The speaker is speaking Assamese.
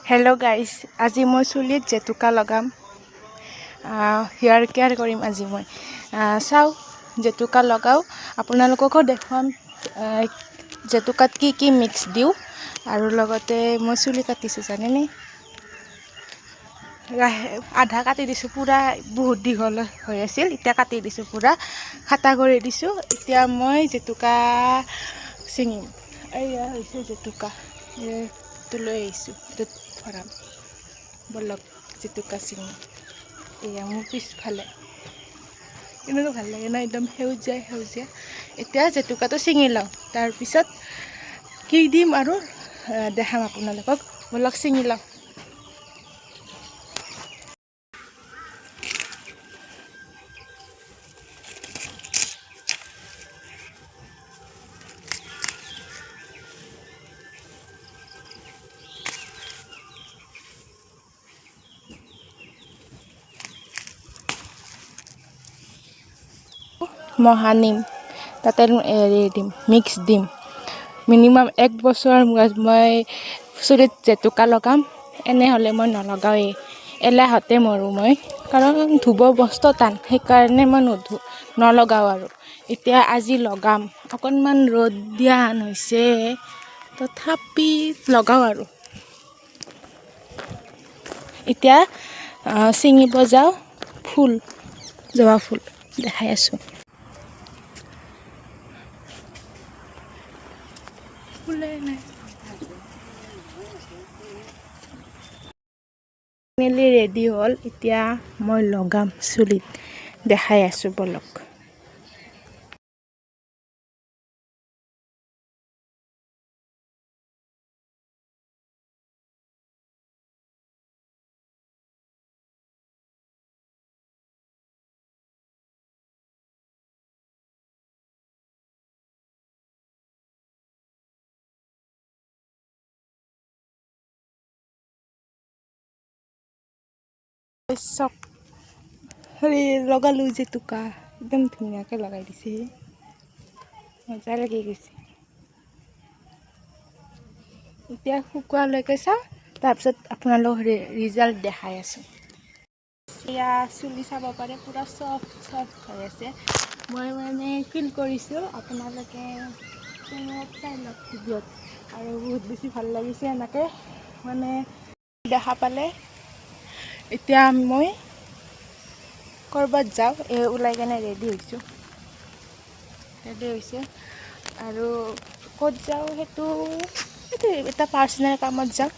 হেল্ল' গাইজ, আজি মই চুলিত জেতুকা লগাম। হেয়াৰ কেয়াৰ কৰিম আজি মই। চাওঁ, জেতুকা লগাওঁ, আপোনালোককো দেখুৱাম জেতুকাত কি কি মিক্স দিওঁ। আৰু লগতে মই চুলি কাটিছোঁ, জানেনে? আধা কাটি দিছোঁ, পূৰা বহুত দীঘল হৈ আছিল, এতিয়া কাটি দিছোঁ, পূৰা খাটা কৰি দিছোঁ। এতিয়া মই জেতুকা ছিঙিম। এয়া হৈছে জেতুকা, এইটো লৈ আহিছোঁ, এইটোত ভৰাম। ব'লক, জেতুকা ছিঙো। এয়া মোৰ পিছফালে কেনেকুৱা ভাল লাগে ন, একদম সেউজীয়া সেউজীয়া। এতিয়া জেতুকাটো ছিঙি লওঁ, তাৰপিছত কি দিম আৰু দেখাম আপোনালোকক। ব'লক, ছিঙি লওঁ। মহানিম তাতে হেৰি দিম, মিক্স দিম। মিনিমাম এক বছৰ মই চুলিত জেতুকা লগাম। এনেহ'লে মই নলগাওঁৱেই, এলাহতে মৰোঁ মই, কাৰণ ধুব বস্ত টান, সেইকাৰণে মই নুধো, নলগাওঁ। আৰু এতিয়া আজি লগাম। অকণমান ৰ'দ দিয়া হৈছে, তথাপি লগাওঁ। আৰু এতিয়া ছিঙিব যাওঁ ফুল, জবা ফুল দেখাই আছোঁ। ফুলে নাই। ফাইনেলি ৰেডি হ'ল। এতিয়া মই লগাম চুলিত, দেখাই আছোঁ, ব'লক। চক হেৰি লগালোঁ জেতুকা, একদম ধুনীয়াকৈ লগাই দিছে, মজা লাগি গৈছে। এতিয়া শুকোৱালৈকে চাওঁ, তাৰপিছত আপোনালোক ৰিজাল্ট দেখাই আছোঁ। এয়া চুলি চাব পাৰে, পূৰা চফ্ট চফ্ট হৈ আছে। মই মানে ফিল কৰিছোঁ, আপোনালোকে কেমেৰাত চাই লওক ভিডিঅ'ত। আৰু বহুত বেছি ভাল লাগিছে এনেকৈ মানে দেখা পালে। এতিয়া মই ক'ৰবাত যাওঁ, এই ওলাই কেনে ৰেডি হৈছোঁ, ৰেডি হৈছে। আৰু ক'ত যাওঁ সেইটো এটা পাৰ্চনেল কামত যাওঁ।